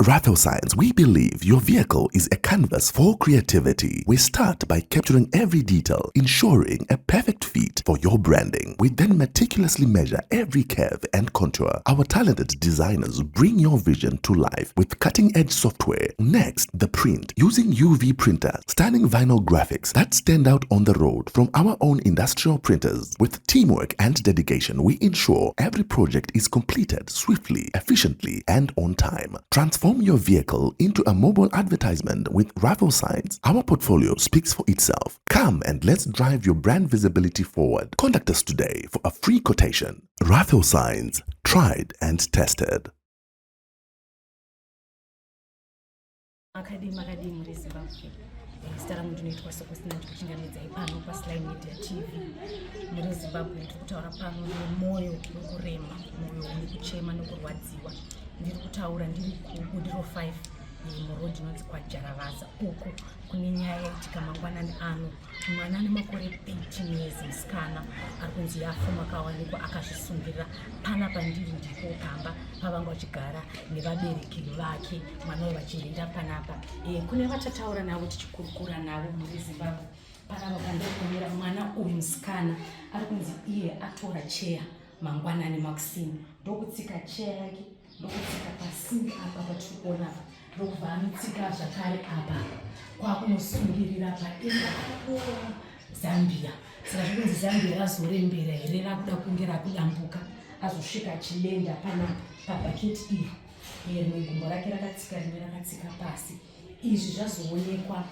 Raffle Signs, we believe your vehicle is a canvas for creativity. We start by capturing every detail, ensuring a perfect fit for your branding. We then meticulously measure every curve and contour. Our talented designers bring your vision to life with cutting edge software. Next, the print using UV printer, stunning vinyl graphics that stand out on the road from our own industrial printers. With teamwork and dedication, we ensure every project is completed swiftly, efficiently, and on time. Transform your vehicle into a mobile advertisement with Raffle Signs. Our portfolio speaks for itself. Come and let's drive your brand visibility forward. Contact us today for a free quotation. Raffle Signs, tried and tested. Makadii makadii muri Zimbabwe. Zita rangu ndinoitwa Sokosina ndikuchingamidzai pano paSly Media TV. Muri Zimbabwe ndiri kutaura pano nemwoyo wekurema, mwoyo une kuchema nekurwadziwa. Ndiri kutaura ndiri kuBudiro 5 muroad inonzi kwaJaravaza uko kune nyaya yaitika mangwanani ano. Mwana ane makore 13 years musikana ari kunzi yafuma akawanikwa akazvisungirira panapa ndiri ndipo pamba pavanga vachigara nevabereki vake mwana uyo vachirinda panapa. Kune vatataura navo tichikurukura navo muri Zimbabwe panapa pandiri kumira mwana uyu musikana ari kunzi iye atora cheya mangwanani makusini ndokutsika cheya yake ndokutsika pasingi apa patiri kuona apa ndokubva anotsika zvakare apa kwakunosungirira padenga apo Zambia. Saka zvikunzi Zambia razorembera here rakuda kunge rakudambuka azosvika achidenda panapa pabhaketi iri rimwe gumbo rake rakatsika rimwe rakatsika pasi. Izvi zvazoonekwa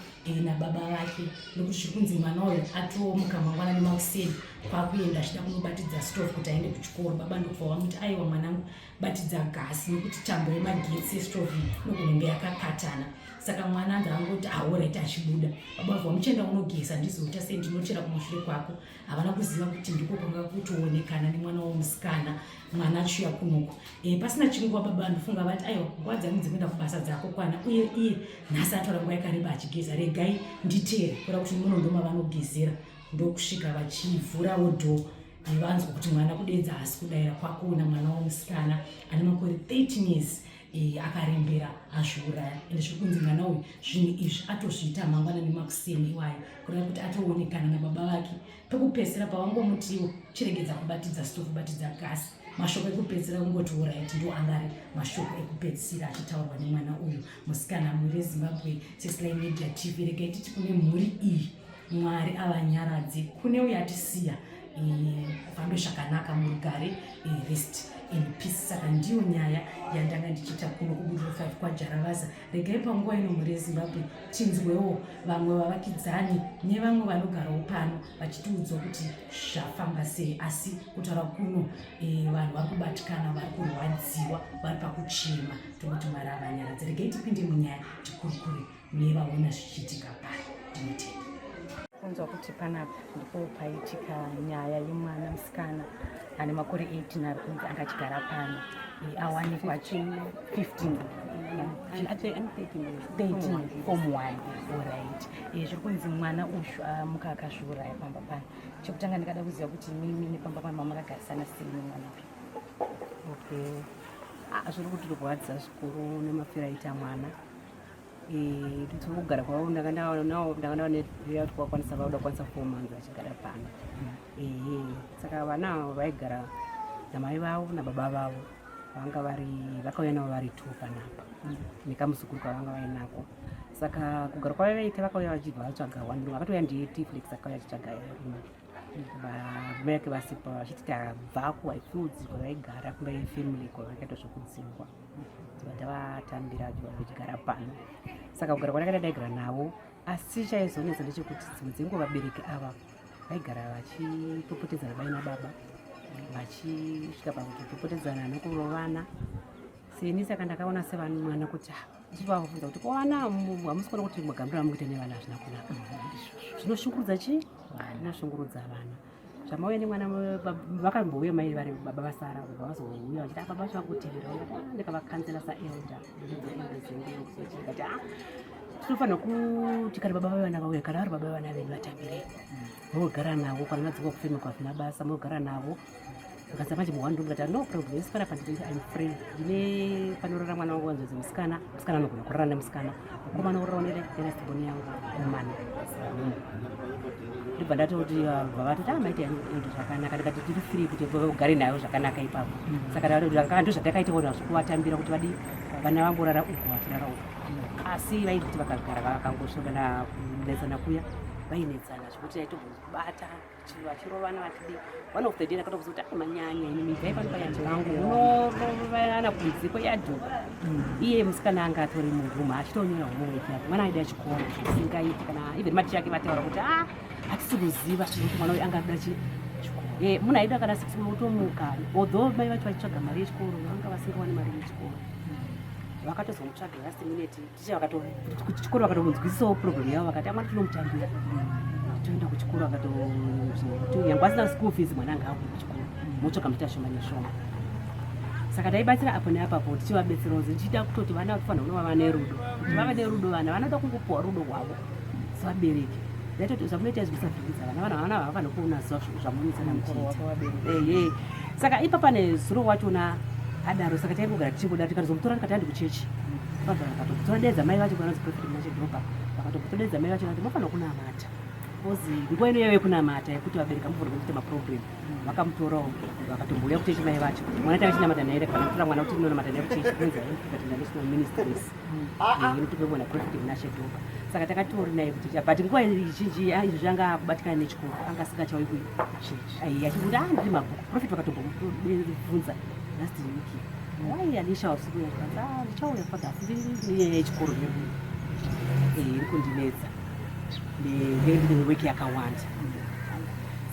nababa vake nekuti zviri kunzi mwana uyu atomuka mangwanani makuseni kwakuenda achida kunobatidza stove kuti aende kuchikoro. Baba ndokubva vamuti aiwa mwanangu batidza gasi nekuti tambo yemagetsi yestove iyi inogona kunge yakakatana. Saka mwana anzi angoti aoreti achibuda baba vabva vamuchienda kunogeza ndizoita sei ndinochera kumashure kwako. Havana kuziva kuti ndiko kwanga kutoonekana nemwana womusikana mwana achiuya kunoko. Pasina chinguva baba ndofunga vati aiwa nguva dzangu dzekuenda kubasa dzakokwana uye iye nhasi atora nguva yakareba achigeza regai nditere kuda kuti muno ndoma vanogezera ndokusvika vachivhurawo dhoo vanzwa kuti mwana kudedza haasi kudaira kwakuona mwana womusikana ane makore 13 years akarembera azviuraya. Ende zviri kunzi mwana uyu zvinhu izvi atozviita mangwana nemakuseni iwayo kureva kuti atoonekana nababa vake pekupedzisira pavangomutiwo chiregedza kubatidza stove kubatidza gasi mashoko ekupedzisira kungoti orit ndo anga ari mashoko ekupedzisira achitaurwa nemwana uyu musikana. Mhuri yeZimbabwe seSly Media TV regai titi kune mhuri iyi Mwari avanyaradze kune uyo atisiya fambe zvakanaka murugare, rest in peace. Saka ndiyo nyaya yandanga ndichiita kuno kuBudiro 5 kwaJaravaza. Regai panguva ino mhuri yeZimbabwe tinzwewo vamwe vavakidzani nevamwe vanogarawo pano vachitiudzawo kuti zvafamba sei. Asi kutaura kuno vanhu vari kubatikana, vari kurwadziwa, vari pakuchema. Tongoti Mwari avanyaradze. Regai tipinde munyaya tikurukure nevaona zvichiitika pano. Ndinotenda. Kunzwa kuti panapa ndipo paitika nyaya yemwana musikana ane makore 18 ari kunzi anga achigara pano awanikwa 15 13 form 1 alright. Zviri kunzi mwana uyu amuka akazviuraya pamba pano. Chekutanga ndikada kuziva kuti mimi nepamba pano mamakagarisana sei nemwana uyu? Okay, zviri kutirwadza zvikuru nemafiro aita mwana. Kugara kwavo ndakanga kuti kwakwanisa vauda kukwanisa 4 months vachigara pano. Saka vana ava vaigara namai vavo nababa vavo vanga vari vakauya navo vari 2 panapa nekamuzukuru kavanga vainako. Saka kugara kwavo vaita vakauya vachibva vatsvaga one room akatouya ndiye Tflex akauya achitsvaga room mai vake vasipo vachiti tabva kuHighfields kwavaigara kumba yefamily kwavakaita zvekudzingwa tavatambira vachigara pano. Saka kugara kwandakaita ndaigara navo asi chaizonetsa ndechekuti dzimwe dzenguva vabereki ava vaigara vachipopotedzana mai nababa vachisvika pakutopopotedzana nekurovana seni. Saka ndakaona sevamwana kuti ndichivabvunza kuti ko vana hamusi kuona kuti magamiro amukuita nevana hazvina kunaka, zvinoshungurudza chii, zvinoshungurudza vana zvamauya nemwana. Vakambouya mai vari baba vasara baba vazouya vachiti baba vacho vakutevera ndikavakanzela saelder ndikati tinofanira kuti kana baba vevana vauya kana vari baba vevana vedu vatambirei mogara navo kana madzingwa kufemekwa hazvina basa mogara navo. Vakati manje mu one room, ndikati no problem, isi panapa ndiri, I'm free, ndine panorara mwana wangu wanzodzi musikana, musikana anogona kurara nemusikana, mukomana orara nelast born yangu komana. Ndibva ndatoti bva vatoti ah maita ndo zvakanaka. Ndikati tiri free kuti ugare nayo zvakanaka ipapo. Saka ndo zvatakaitawo nazvo kuvatambira kuti vadi vana vangorara uku vachirara uku, asi vaiti kuti vakagara vakangosvodana kunetsana kuya, vainetsana zvekuti aitombobata vachirovana vachidi. One of the day ndakatokuza kuti ai manyanya ini mibvai pano payadhi pangu, munorovana kunze kweyadhi. Iye musikana anga atori muroom achitonyora homework yake. Mwana aida chikoro zvisingaiti, kana even maticha ake vataura kuti a hatisi kuziva kuti mwana uyu anga adoda chikoro. Munhu aida kana 6 utomuka, although mai vacho vachitsvaga mari yechikoro, vanga vasingawani mari yechikoro. Vakatozomutsvaga last minute ticha kuchikoro, vakatomunzwisisawo problem yavo, vakati amwana tinomutambira toenda kuchikoro. Akatonyangwe asina school fees, mwana anga auye kuchikoro, motsvaka muita shoma neshoma. Saka taibatsira apo neapapo tichivabetserawo, tichiita kutoti vana vafanira kunova vane rudo, kuti vave nerudo. Vana vanoda kungopuwa rudo rwavo sevabereki. Ndaitoti zvamunoita izvi musavhiringidza vana, vana havafanira kuona zuva zvamunoitsana muchiita. Ehe, saka ipapa nezuro wachona adaro, saka taingogara tichingoda. Tikatozomutora tikati handi kuchechi, vabva vakatomutora dedza mai vacho vanonzi Prophet Munachedhopa, vakatomutora mai vacho vati mofanira kunamata because nguva ino yave kunamata yekuti vabereki amufanira kuita maproblem. Vakamutorawo vakatombouya kuchechi mai vacho. Mwana tanga chinamata naye, vakatora mwana kuti tinonamata naye kuchechi kunonzi Prophet International Ministries, inotupe mwana Prophet Munachedhopa. Saka takatori naye kuchechi, but nguva zhinji izvo zvanga akubatikana nechikoro, anga asingachauyi kuchechi achikuti a ndiri mabhuku. Prophet vakatombomubvunza last week, "Why Alisha wasikuya?" "Ah, ndichauya father, asi nenyaya yechikoro iri kundinetsa, ndine weki yakawanda."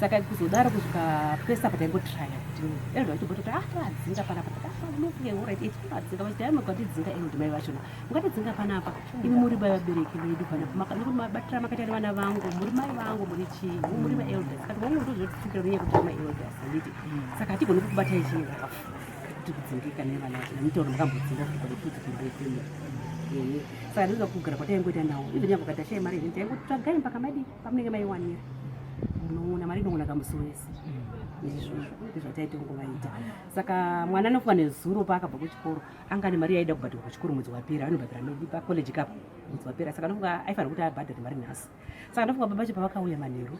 Saka kuzodaro kusvika pesa pataingotraya kuti elder vachitombototi ah tovadzinga panapa. Unofunga alright, tovadzinga. Vachiti ai mukatidzinga, elder mai vachona, mukatidzinga panapa, imi muri vabereki vedu panapa, nekuti mabatira makaita nevana vangu, muri mai vangu, muri chii, muri maelders. Kati wangu ndozvotisukira nenyaya yekuti maelders, handiti? Saka hatigoni kukubatai chii rafu kuti kudzingika nevana vacho namutauro makambodzinga kuti kwanepfudzi kumberi kwenyu. Saka ndinoda kugara kwataingoita nawo, even yangu kati ashaya mari, taingoti tsvagai mpaka madi pamunenge maiwanira, munoona mari inoona kamusi wese. Izvozvo ndozvataitongovaita. Saka mwana anofunga nezuro paakabva kuchikoro anga ane mari yaida kubhadharwa kuchikoro mwedzi wapera, anobhadhara pacollege kapo mwedzi wapera. Saka anofunga aifanira kuti abhadhare mari nhasi. Saka anofunga baba vacho pavakauya manheru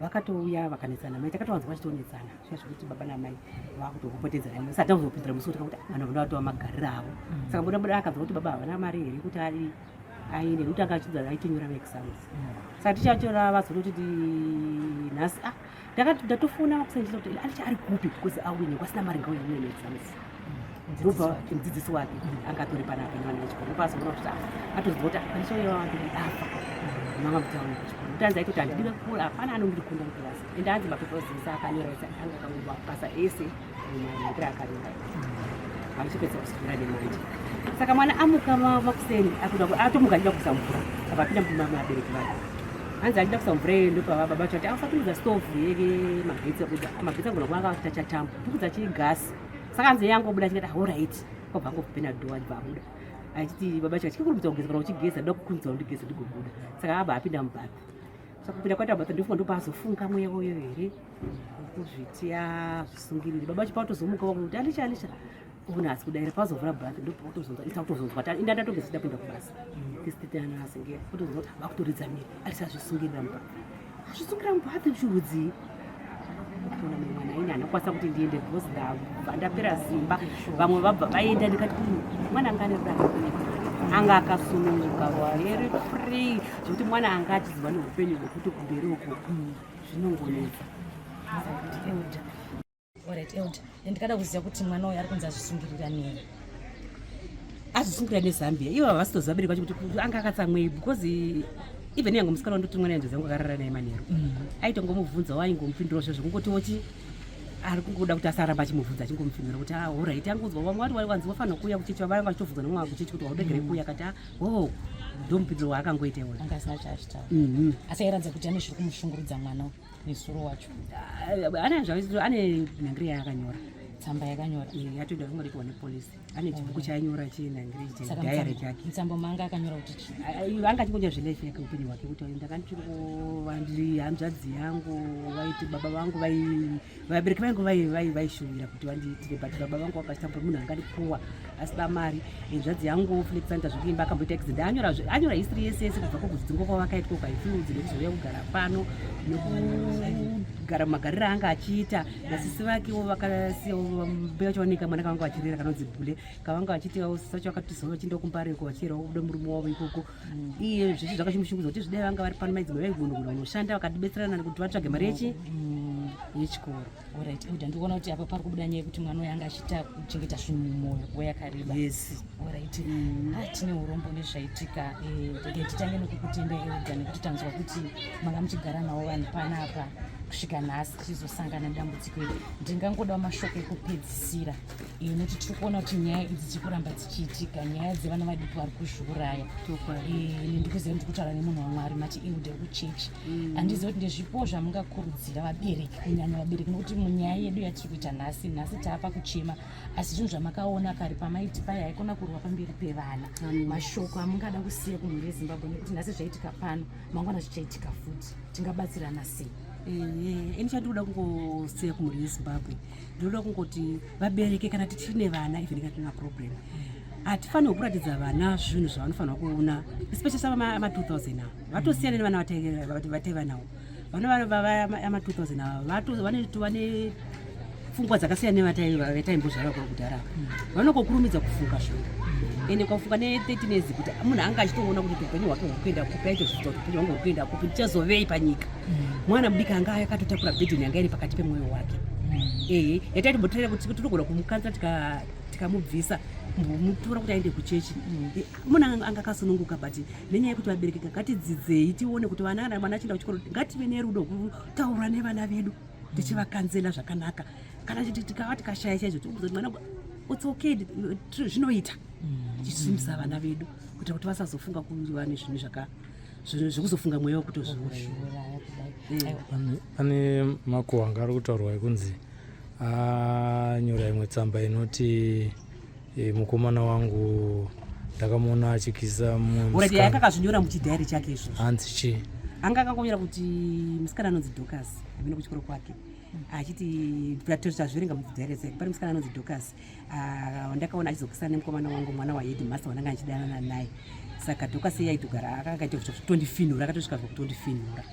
vakatouya vakanetsana mai, takatowanzwa vachitonetsana zviya zvekuti baba namai vakutokupotedzana. Sati takuzopindira musi kuti vanhu vanoda vatova magariro avo. Saka buda buda akanzwa kuti baba havana mari here kuti ari aende, nekuti anga achidza aitonyora maexams. Saka tichatora vazototi nhasi ah ndakati ndatofona makuseni kuti Alicha ari kupi, because auye kwasina mari ngauya uye maexams. Ndobva mudzidzisi wake anga atori panapa nevana vechikoro, ndopazoona kuti atoziva kuti Alicha uya afa manga mutaura kuchikoro, kuti anzi aitoti handidi kukura, hapana anondikunda mukirasi. Ende anzi mapepa ese akanyora ese anga akangomapasa ese mumanyangira akanyora vachipedza kuswera nemanje. Saka mwana amuka makuseni atomuka achida kuisa mvura, abva apinda muvabereki vake, hanzi achida kuisa mvura iyoyo, ndopava baba vacho ati afatumidza stovhu yemagetsi, kuti magetsi agona kuva anga achatambo tukudza chigasi. Saka hanzi yangobuda achingati alright, kwabva angopinda door, achibva abuda achiti baba vacho achikurumidza kugeza, kana uchigeza ndoda kukurumidza kundigeza ndigobuda. Saka abva apinda mubath. Saka kupinda kwaita mubath, ndofunga ndopaazofunga mweya uyo here kuzviti azvisungirire. Baba vacho patozomuka vakuti Alisha, Alisha, una asi kudaira pazovhura bath, ndopakutozonzwa isa kutozonzwa inda ndatogeza ndapinda kubasa tisitanaasengera kutozonzwa kuti vakutoridza miri, Alisha azvisungirira mubath, azvisungira mubath chirudzii. Kuona mwana ini handakwanisa kuti ndiende because ndabva ndapera simba, vamwe vabva vaenda. Ndikati mwana anga ane rudo, anga akasununguka, very free, zvekuti mwana anga achiziva neupenyu hwekuti kumberi uko zvinongonetsa. Alright elder, ndikada kuziva kuti mwana uyu ari kunzi azvisungirira nei? Azvisungirira neZambia. Ivo havasitoziva vabereki vacho kuti anga akatsamwei, because even yangu musikana wandoti mwana yanjodzi yangu akarara naye manheru, aitongomubvunza, waingomupindura zvezvo kungoti woti ari kungoda kuti asaramba achimubvunza, achingomupindura kuti ah alright. Angonzwa vamwe vati wanzi wafanira kuuya kuchechi, vanga vachitobvunza nomwana kuchechi kuti waudegere kuuya, akati ah oh, ndomupinduro waakangoita iwona. Anga asina chaachitaura, asi airatidza kuti ane zviri kumushungurudza mwana nesuro wacho. Ane zvaito, ane nhangiri yaakanyora. Tsamba yakanyora. Yatoenda kungorekiwa nepolisi. Ane chibhuku chaainyora chinangiri Saka diary chake. Mutsamba manga akanyora kuti chii? Anga achingonya zvelife yake, upenyu hwake, kuti ndakandiri hanzvadzi yangu vaiti baba vangu vabereki vangu vaishuvira kuti vandiitire, but baba vangu vakachitambura, munhu angandikuwa asida mari. Hanzvadzi yangu Flexanta zvekuimba akamboita accident. Anyora history yese yese kubva kukudzingwa kwavakaitwa kuHighfields, nekuzouya kugara pano, nekugara mumagariro anga achiita nasisi vakewo. Vakasiyawo mbuya vachaoneka mwana kavanga vachirera kanonzi Bhule, kavanga vachiti sisi vacho vakatizawo vachienda kuMbareko, vachiyerawo kubuda murume wavo ikoko. Iye zveshe zvakachimushungudza kuti zvidai vanga vari pano, maidzimai vaigona kunoshanda vakatibetserana kuti vatsvage mari yechikoro. Alright, Elder, ndikuona kuti apa pari kubuda nyaya yekuti mwana uyu anga achiita kuchengeta zvinhu mumwoyo nguva yakareba. Yes. Alright. Ah, tine urombo nezvaitika. Rege titange nekukutenda, Elder, nekuti tanzwa kuti manga muchigara navo vanhu panapa kusvika nhasi tichizosangana nedambudziko iri. Ndingangodawo mashoko ekupedzisira, nekuti tiri kuona kuti nyaya idzi dziri kuramba dzichiitika, nyaya dzevana vadiki vari kuzviuraya. Ndikuziva kuti kutaura nemunhu waMwari, mati Elder wekuchechi, handizivi kuti ndezvipo zvamungakurudzira vabereki, kunyanya vabereki, nokuti munyaya yedu yatiri kuita nhasi, nhasi taapa kuchema, asi zvinhu zvamakaona kare pamaiti paya haikona kurwa pamberi pevana. Mashoko amungada kusiya kumhuri yeZimbabwe, nekuti nhasi zvaitika pano, mangwana zvichaitika futi, tingabatsirana sei? Ini chandinoda kungosiya kumhuri yeZimbabwe, ndinoda kungoti vabereki, kana tichine vana, even kana tine maproblem, hatifanirwi kuratidza vana zvinhu zvavanofanirwa kuona, especially ama2000 ava vatosiyana nevana vataiva navo. Vana ama2000 ava vane pfungwa dzakasiyana nevataimbozvarwa kudhara. Vanokokurumidza kufunga zvinhu, ende ukafunga ne13 years kuti munhu anga achitoona kuti upenyu hwake huri kuenda kupi, aitozviita kuti upenyu hwangu huri kuenda kupi, ndichazovei panyika. Mwana mudiki anga akatotakura burden yanga iri pakati pemwoyo wake. Ehe, yataitombotirera kuti tinogona kumukanzira, tikamubvisa, mutora kuti aende kuchechi, munhu anga akasununguka. But nenyaya yekuti vabereki ngatidzidzei tione kuti vana, kana mwana achienda kuchikoro, ngative nerudo kutaura nevana vedu, tichivacounsela zvakanaka. Kana tikava tikashaya chaizvo, tikuudza kuti mwana, it's okay, zvinoita, tichisimbisa vana vedu kuitira kuti vasazofunga kuva nezvinhu zvekuzofunga mweya wekutozviuraya. Kuzviuraya kudai. Aiwa. Pane makuhwa anga ari kutaurwa ekunzi anyora imwe tsamba inoti mukomana wangu ndakamuona achikisa mumwe Urati musikana. Akakazvinyora muchidiary chake izvozvo. Hanzi chii? Anga akangonyora kuti musikana anonzi Dorcas amene kuchikoro kwake, achiti tazviverenga mudiary dzake, pane musikana anonzi Dorcas, wandakaona achizokisana nemukomana wangu, mwana waheadmaster wandanga achidanana naye. Saka Dorcas iye aitogara akakaita kutondifinhura, akatosvika kutondifinhura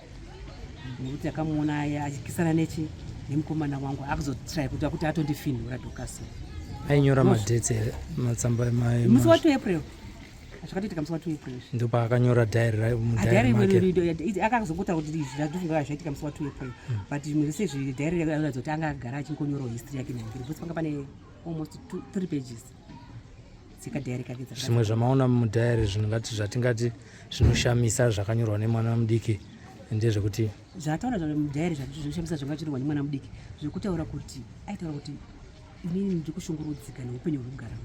nekuti akamuona achikisana nechi nemukomana wangu, akuzotry kuti atondifinhura Dorcas. Ainyora madates here matsamba? Musi wa2 April, zvakatoitika musi wa2 April. Ndopaakanyora diary mudiary make? Akazongotaura kuti izvi zvandofunga zvaitika musi wa2 April, but zvimwe zvese izvi diary ratadza kuti anga agara achingonyorawo history yake nangiri, because panga pane almost three pages dzekadiary kake. Zvimwe zvamaona mudiary zvinongati zvatingati zvinoshamisa zvakanyorwa nemwana mudiki ndezvekuti? Zvataura mudiary zvinoshamisa zvanga zvinyorwa nemwana mudiki, zvekutaura kuti aitaura kuti inini ndiri kushungurudzika neupenyu hwekugara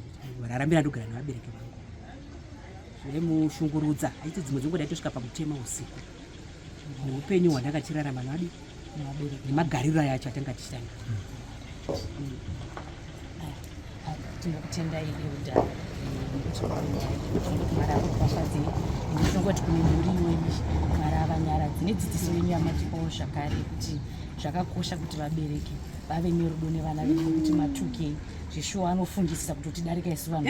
raramira ndogara nevabereki vangu, zvaimushungurudza. Aiti dzimwe dzenguva ndaitosvika pakutema usiku neupenyu hwandakachirarama nadi nemagariro ayo acho atanga tichitanga. Tinokutendai, Elder, nekuti Mwari akuropafadzei. Ende tinongoti kune mhuri iweni, Mwari avanyaradzi nedzidziso yenyu yamatipawo zvakare, kuti zvakakosha kuti vabereki vave nerudo nevana vedu, nekuti ma2K zveshuwa anofungisisa kuti tidarika isu vanhu.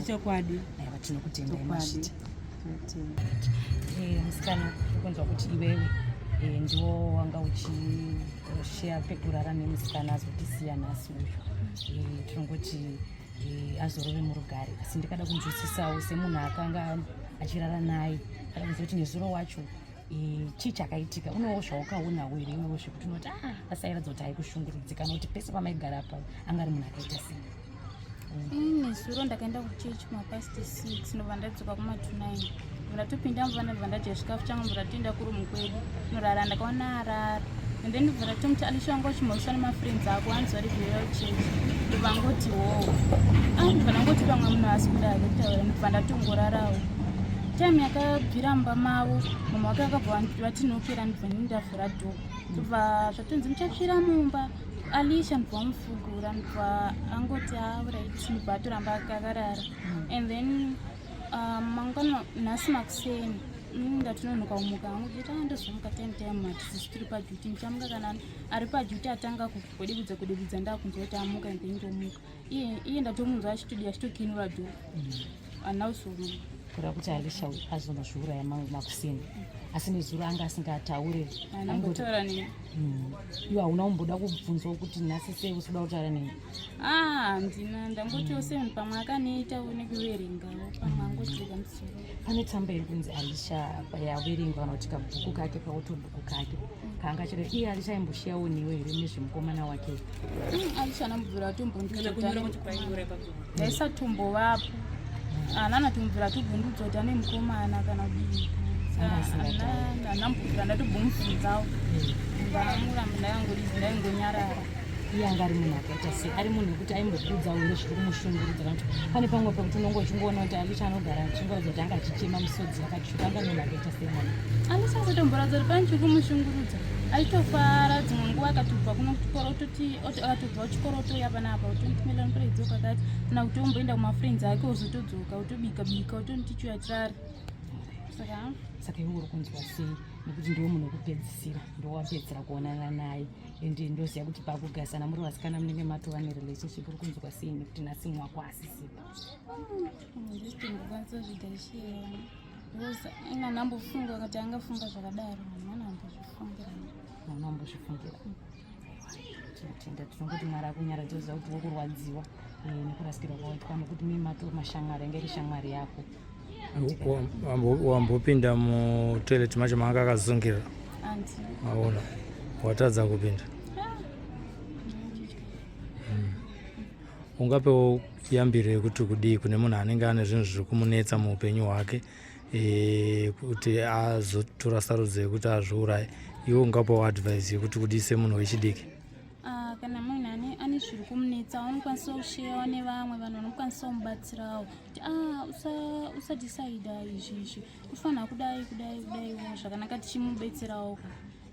Chokwadi. Aiwa, tinokutendai, masvita. Musikana, kunzwa kuti iwewe ndiwo wanga uchisheya pekurara nemusikana azotisiya nhasi uyu. Tinongoti azorove murugare, asi ndikada kunzwisisawo semunhu akanga achirara naye, kada kunzwa kuti nezuro wacho chii chakaitika. Unowo zvaukaonawo here iwewo zvekuti unoti ah, asairatidza kuti aikushungurudzika, nokuti pese pamaigara apa anga ari munhu akaita sei? Ini nezuro ndakaenda kuchechi kumapast 6, ndobva ndadzoka kuma29, ndobva ndatopinda mumba, ndobva ndadya chikafu changu, ndobva ndatoenda kurumu kwedu norara. Ndakaona arara, and then ndobva ndatomuti, "Alisha, wanga uchimhoresa nemafriends ako, hanzi vari kuuya kuchechi." Ndobva ngoti, "Wo." Ah, ndobva ndangoti pamwe munhu asi kuda hake kutaura, ndobva ndatongorarawo. Time yakabvira mumba mavo, mama wake akabva vatinokera, ndobva ndini ndavhura door, ndobva zvatonzi, "Muchatsvira mumba." Alisha ndibva wamufugura ndibva angoti alright ndibva atoramba akarara mm. and then um, mangwana nhasi makuseni mm, ndatinonoka kumuka hangu chiti ah, ndozomuka time time hatisi tiri paduty ndichamuka kana ari paduty atanga kudibudza kudibudza ndakunzwa kuti amuka and then ndomuka iye iye ndatomunzwa achitodi achitokinura do anausomuka kureva kuti alisha azonozviuraya makuseni asi nezuro anga asingataure anambotaura neni hmm. iwe hauna kumboda kubvunzwa kuti nhasi sei usikuda kutaura neni ah, handina ndangotiwo seven pamwe akaniitawo nekuverengawo pamwe angotireka musoro pane tsamba iri kunzi alisha yaverengwa kana kuti kabhuku kake kautobhuku kake kaanga chero iye alisha aimboshiyawo newe here nezvemukomana wake hmm, alisha anambobvira atombondiaisatombovapo Ana anatombvira atobvundudza kuti ane mukomana kana kudii. Anambobvira ndatobvumubvunzawo. Ndamuramba ndaingodizi ndaingonyarara. Iye anga ari munhu akaita sei? Ari munhu wekuti aimbokudzawo here zviri kumushungurudza kana kuti pane pamwe pekuti unonge uchingoona kuti Alicia anogara achingoratidza kuti anga achichema misodzi yakatsvuka anga munhu akaita sei mwana? Alicia asatomboratidza kuti pane chiri kumushungurudza. Aitofara dzimwe nguva akatobva kuno kuchikoro ototi akatobva kuchikoro otouya panapa otonditumira muperedzo kakati kana kuti omboenda kumafriends ake ozotodzoka otobika bika otoniti chiuya tirare saka saka iwe uri kunzwa sei nekuti ndiwe munhu wekupedzisira ndowapedzisira kuonana naye and ndoziva kuti pakugasana muri vasikana munenge matova nerelationship uri kunzwa sei nekuti nhasi mwako asisipo ndisitingokwanisa zvigaishira because ina ndambofunga kuti angafunga zvakadaro mwana ambozvifungira mwana ambozvifungira tinotenda tinongoti mwari akunyaradza uziva kuti wokurwadziwa eh, nekurasikirwa kwawaitwa nokuti mii mato mashamwari yange iri shamwari yako wambopinda mutoilet macho maanga akazungira aona watadza kupinda ah, hmm. ungapewo yambiro yekuti kudii kune munhu anenge ane zvinhu zviri kumunetsa muupenyu hwake e, kuti azotora sarudzo yekuti azviuraye iwe ungapawo advice yekuti kudii semunhu wechidiki ah, kana munhu ane ane zviri kumunetsa unokwanisa kusheyawo nevamwe vanhu vanokwanisa kumubatsirawo kuti ah, usadecida izvi izvi ufanira kudai kudai kudaiwo zvakanaka tichimubetserawo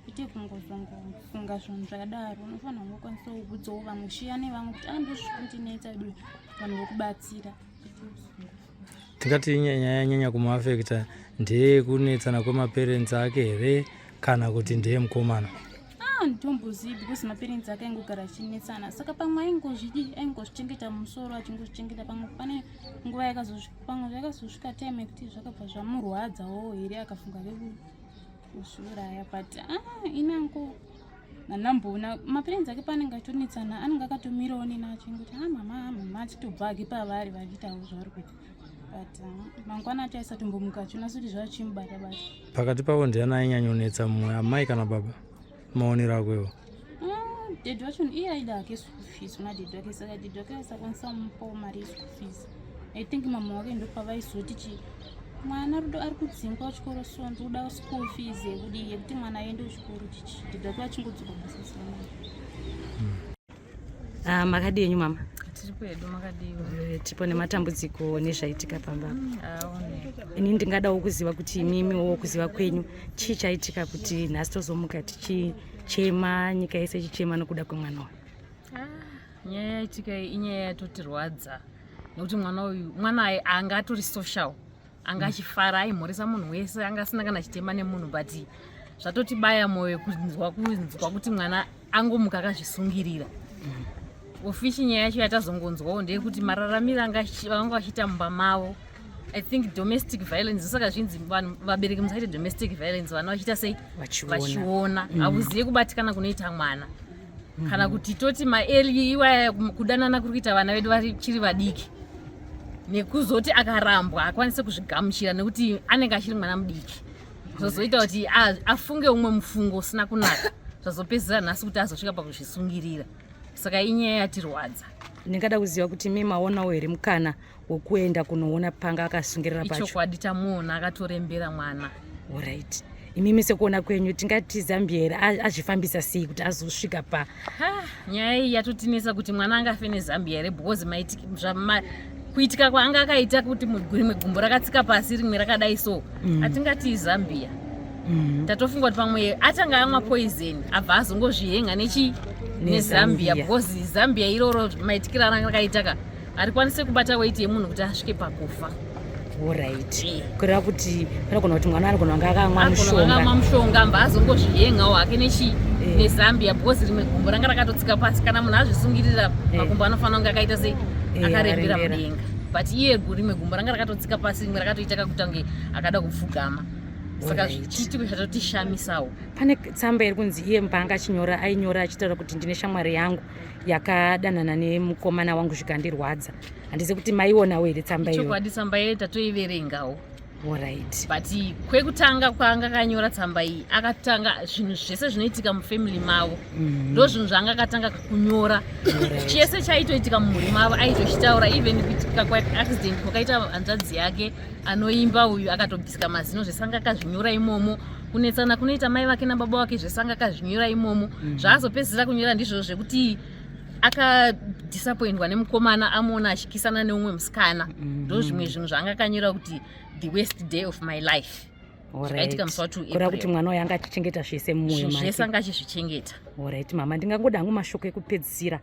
kwete kungozongofunga zvinhu zvakadaro unofanira kungokwanisa kuudzawo vamwe kusheya nevamwe kuti ah ndozviri kundinetsa vanhu vokubatsira tingati nyaya yanyanya kumuafekta ndeyekunetsana kwemaparents ake here kana kuti ndeyemukomana ah, nditombozivi because maparents ake aingogara achinetsana saka pamwe aingozvidi aingozvichengeta mumusoro achingozvichengeta pamwe pane nguva yakazopamwe zvakazosvika time yekuti zvakabva zvamurwadzawo here akafunga kuzviuraya but ah, inango ndamboona maparents ake paanenge achitonetsana anenge akatomirawo neni achingoti ha ah, mama ah, mama achitobva ake pavari vachiitawo zvavari kuita but ah, mangwana acho aisatombomuka achiona sekuti zvachimubata bata pakati pavo ndiani ainyanyonetsa mumwe amai kana baba maonero ako iwo dedi wacho iye aida hake school fees una dedi wake saka dedi wake aisakwanisa kumupawo mari yeschool fees i think mama wake ndopavaizoti chi mwana rudo ari kudzingwa kuchikoro so ndikuda school fees yekudii yekuti mwana aende kuchikoro chichi dedi wake vachingodzoka basa sana Ah, makadii henyu mama tiripo hedu makadiwa eh, tipo nematambudziko nezvaitika pamba mm, ini ndingadawo kuziva kuti imimiwo kuziva kwenyu chii chaitika kuti nhasi tozomuka tichichema nyika yese ichichema nokuda kwemwana uyu ah, nyaya yaitika iyi inyaya yatotirwadza nekuti mwana uyu mwana anga atori social anga achifara aimhoresa munhu wese anga asina kana chitema nemunhu but zvatotibaya mwoyo kunzwa kunzwa kuti mwana angomuka akazvisungirira ofishi nyaya yacho yatazongonzwawo ndeyekuti mararamiro anga vanga vachiita mumba mavo i think domestic violence saka zvinzi vanhu vabereki musaite domestic violence vana vachiita sei vachiona mm. hauzive kubatikana kunoita mwana mm. kana kuti toti maeli iwaya kudanana kuri kuita vana vedu vachiri vadiki nekuzoti akarambwa akwanise kuzvigamuchira nekuti anenge achiri mwana mudiki zvozoita kuti afunge umwe mufungo usina kunaka zvazopedzisira nhasi kuti azosvika pakuzvisungirira saka inyaya yatirwadza ndingada kuziva kuti mi maonawo here mukana wekuenda kunoona panga akasungirira pacho ichokwadi tamuona akatorembera mwana orit imimi sekuona kwenyu tingati zambia here azvifambisa sei kuti azosvika pa nyaya iyi yatotinetsa kuti mwana angafe nezambia here because kuitika kwaanga akaita kuti rimwe gumbo rakatsika pasi rimwe rakadai so mm. atingati izambia. mm. Tatofunga kuti pamwe atanga amwa poison, abva azongozvihenga nechi nezambia, because Zambia iroro maitikiro aranga rakaita ka harikwanise kubata weight yemunhu kuti asvike pakufa. Alright. Kureva kuti panogona kuti mwana anogona kunge akamwa mushonga. Akamwa mushonga mba azongozviyengawo hake nechi nezambia, because rimwe gumbo ranga rakatotsika pasi. Kana munhu azvisungirira, makumbo anofanira kunge akaita sei? Akarembera mudenga. But iye rimwe gumbo ranga rakatotsika pasi, rimwe rakatoita kakuita kunge akada kupfugama. Saka chiitiko chatotishamisawo. Pane tsamba iri kunzi iye mpanga achinyora, ainyora achitaura kuti ndine shamwari yangu yakadanana nemukomana wangu zvikandirwadza. Handizi kuti maionawo here tsamba iyo? Chokwadi, tsamba iyo tatoiverengawo. Alright. But kwekutanga kwaanga akanyora tsamba iyi, akatanga zvinhu zvese zvinoitika mufamily mavo. Ndo zvinhu zvaanga akatanga kunyora. Chese chaitoitika mumhuri mavo aitochitaura, even kuitika kwaaccident kwakaita hanzvadzi yake anoimba uyu akatobvisika mazino, zvese anga akazvinyora imomo. Kunetsana kunoita mai vake nababa vake, zvese anga akazvinyora imomo. Zvaazopedzisira kunyora ndizvo zvekuti akadisappointwa nemukomana, amuona achikisana neumwe musikana. Ndo zvimwe zvinhu zvaanga akanyora kuti "the worst day of my life". Zvakaitika musi wa 2. Kureva kuti mwana uyu anga achichengeta zvese mumwoyo. Zvese anga achizvichengeta. Alright mama, ndingangoda hangu mashoko ekupedzisira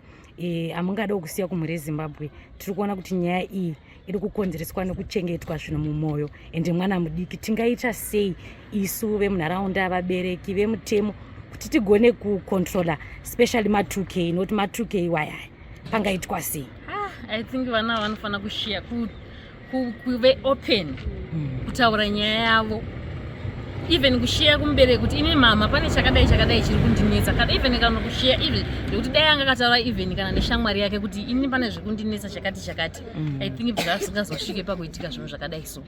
amungada kusiya kumhuri yeZimbabwe. Tiri kuona kuti nyaya iyi iri kukonzereswa nekuchengetwa zvinhu mumwoyo, ende mwana mudiki. Tingaita sei isu vemunharaunda, vabereki, vemutemo, kuti tigone kucontrola especially ma2K, nokuti ma2K wayaya? Pangaitwa sei? Ah, I think vana vanofanira kushiya kuve open, kutaura nyaya yavo, even kushiya kumubereki kuti ini mama pane chakadai chakadai chiri kundinetsa, kana even kana kushiya even nekuti dai anga akataura even kana neshamwari yake kuti ini pane zviri kundinetsa chakati chakati, I think zvazvingazosvike pakuitika zvinhu zvakadai so.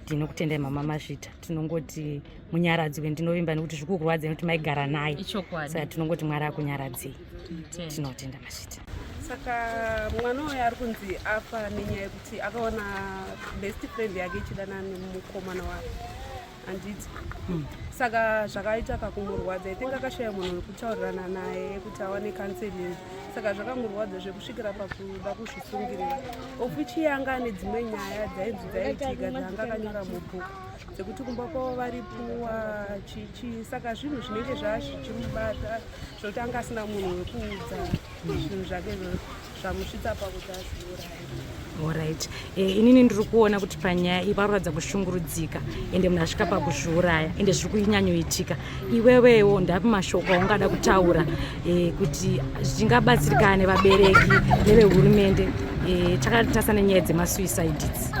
Ndinokutendai mama, mazvita. Tinongoti munyaradzwe. Ndinovimba nekuti zviri kukurwadza nekuti maigara naye. Ichokwadi. Saka tinongoti Mwari akunyaradzei. Tinotenda. Tinotenda, mazvita. Saka mwana uyu ari kunzi afa nenyaya yekuti akaona best friend yake ichidana nemukomana wake, handiti? Saka zvakaita kakumurwadza. I think akashaya munhu wekutaurirana naye kuti awane counseling, saka zvakamurwadza zvekusvikira pakuda kuzvisungirira, of which iye anga ane dzimwe nyaya dzainzi dzaiitika dzaanga akanyora mubhuku, dzekuti kumba kwavo vari puwa chichi. Saka zvinhu zvinenge zvazvichimubata zvokuti anga asina munhu wekuudza zvinhu zvake zvamusvitsa pakuti azviuraye. Alright. Inini ndiri kuona kuti panyaya iyi varoratidza kushungurudzika, ende munhu asvika pakuzviuraya, ende zviri kunyanyoitika. Iwewewo ndapi mashoko aungada kutaura kuti zvingabatsirikane vabereki nevehurumende takatarisa nenyaya dzemasuicide idzi?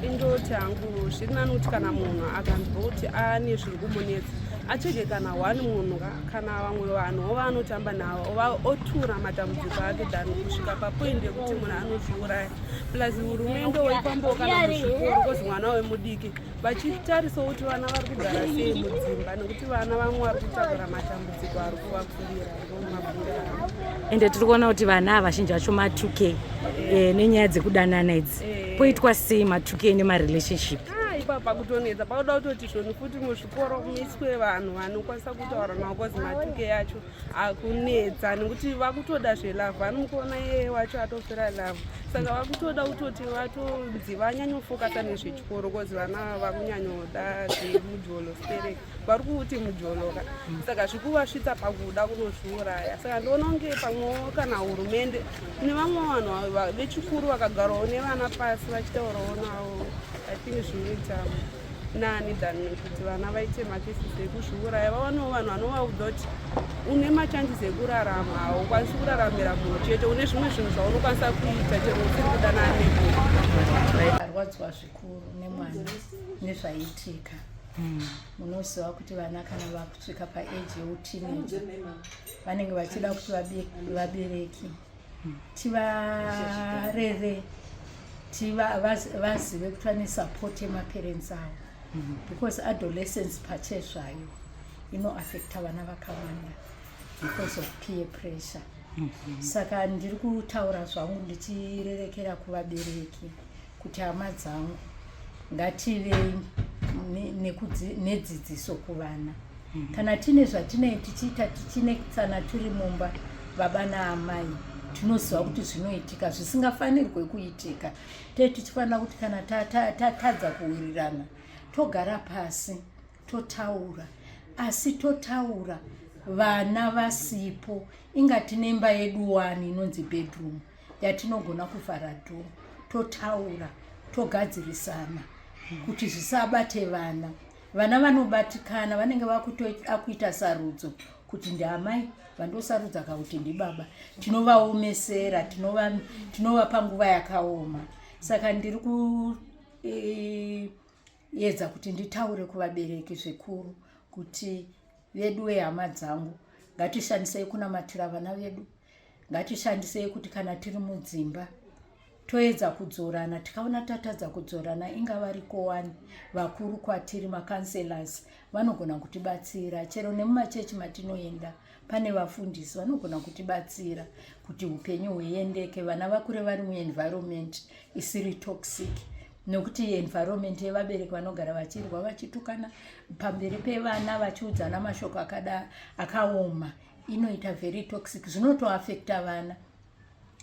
Indoti hangu zviri nani kuti kana munhu akanzwa kuti ane zviri kumunetsa, atsvege kana one munhu kana vamwe vanhu vanotamba navo, otura matambudziko ake, than kusvika papoint yekuti munhu anozviuraya. Plus hurumende woifambawo kana muzvikoro, kozi mwana wemudiki vachitarisawo kuti vana vari kugara sei mudzimba, nekuti vana vamwe vari kutakura matambudziko ari kuvakurira ndomafungiro angu. Ende tiri kuona kuti vana ava vazhinji vacho ma2K nenyaya dzekudanana idzi. Poitwa sei ma2K nemarelationship? Ah, ipapo pakutonetsa, pakuda kutoti zvoni futi muzvikoro muiswe vanhu vanokwanisa kutaura navo, kozi ma2K yacho akunetsa nekuti vakutoda zvelove. Vanomukuona iye wacho atofira love, saka vakutoda kutoti vatonzi vanyanyofokasa nezvechikoro, kozi vana vakunyanyoda zvemujolo sterek, vari kuuti mujoloka, saka zvikuvasvitsa pakuda kunozviuraya. Saka ndioona kunge pamwewo kana hurumende nevamwe vanhu vechikuru vakagarawo nevana pasi vachitaurawo navo, I think zvinoita nani than kuti vana vaite macases ekuzviuraya. Vawanewo vanhu vanovaudza kuti une machances ekurarama, haukwanisi kuraramira munhu chete, une zvimwe zvinhu zvaunokwanisa kuita chero usiri kudanana nemunhu. Arwadzwa zvikuru nemwana nezvaiitika. Munoziva kuti vana kana vakusvika paage yeuteenager vanenge vachida kuti vabereki tivarere, vazive kuti vane support yemaparents avo, because adolescence pachezvayo inoafecta vana vakawanda because of peer pressure. Saka ndiri kutaura zvangu ndichirerekera kuvabereki kuti hama dzangu, ngativei nedzidziso kuvana. Kana tine zvatinei tichiita tichinetsana tiri mumba, baba naamai, tinoziva kuti zvinoitika zvisingafanirwe kuitika. Tee tichifanira kuti kana tatadza kuwirirana, togara pasi. Totaura, asi totaura vana vasipo. Inga tine imba yedu wani inonzi bedroom yatinogona kuvhara door, totaura, togadzirisana kuti zvisabate vana. Vana vanobatikana, vanenge vakuita sarudzo kuti ndiamai vandosarudza ka kuti ndibaba. Tinovaomesera, tinovapa nguva yakaoma. Saka ndiri kuedza kuti nditaure kuvabereki zvikuru kuti vedu wehama dzangu, ngatishandisei kunamatira vana vedu. Ngatishandisei kuti kana tiri mudzimba toedza kudzorana. Tikaona tatadza kudzorana, inga variko wani vakuru kwatiri, macounselors vanogona kutibatsira. Chero nemumachechi matinoenda pane vafundisi vanogona kutibatsira kuti upenyu huendeke, vana vakure vari muenvironment isiri toxic, nekuti environment yevabereki vanogara vachirwa, vachitukana pamberi pevana, vachiudzana mashoko akada akaoma, inoita very toxic. Zvinotoafecta vana.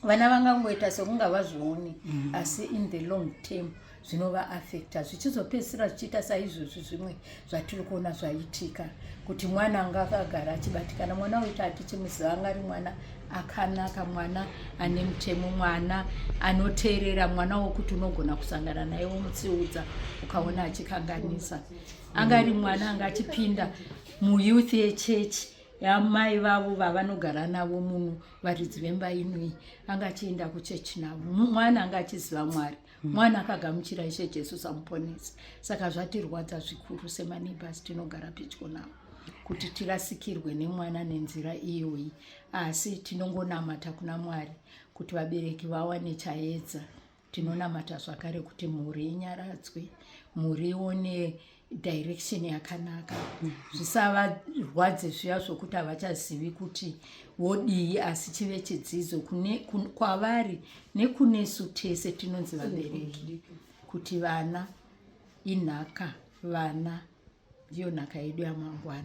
Vana vangangoita sekunga vazvioni, asi in the long term zvinovaafecta, zvichizopedzisira zvichiita saizvozvi zvimwe zvatiri kuona zvaitika, kuti mwana anga akagara achibatikana. Mwana uita atichimuziva, anga ari mwana akanaka, mwana ane mutemo, mwana anoteerera, mwana wokuti unogona kusangana naye womutsiudza ukaona achikanganisa. Anga ari mwana anga achipinda muyouth yechechi yamai vavo vavanogara navo muno, varidzi vemba inoi. Anga achienda kuchechi navo. Mwana anga achiziva Mwari, mwana akagamuchira Ishe Jesu samuponesi. Saka zvatirwadza zvikuru semaneighbors tinogara pedyo navo kuti tirasikirwe nemwana nenzira iyoyi, asi tinongonamata kuna Mwari kuti vabereki vawane chaedza. Tinonamata zvakare kuti mhuri inyaradzwe, mhuri ione direction yakanaka, zvisavarwadze zviya zvokuti havachazivi kuti wodii, asi chive chidzidzo kwavari nekunesu tese tinonzi vabereki, kuti vana inhaka, vana ndiyo nhaka yedu yamangwana.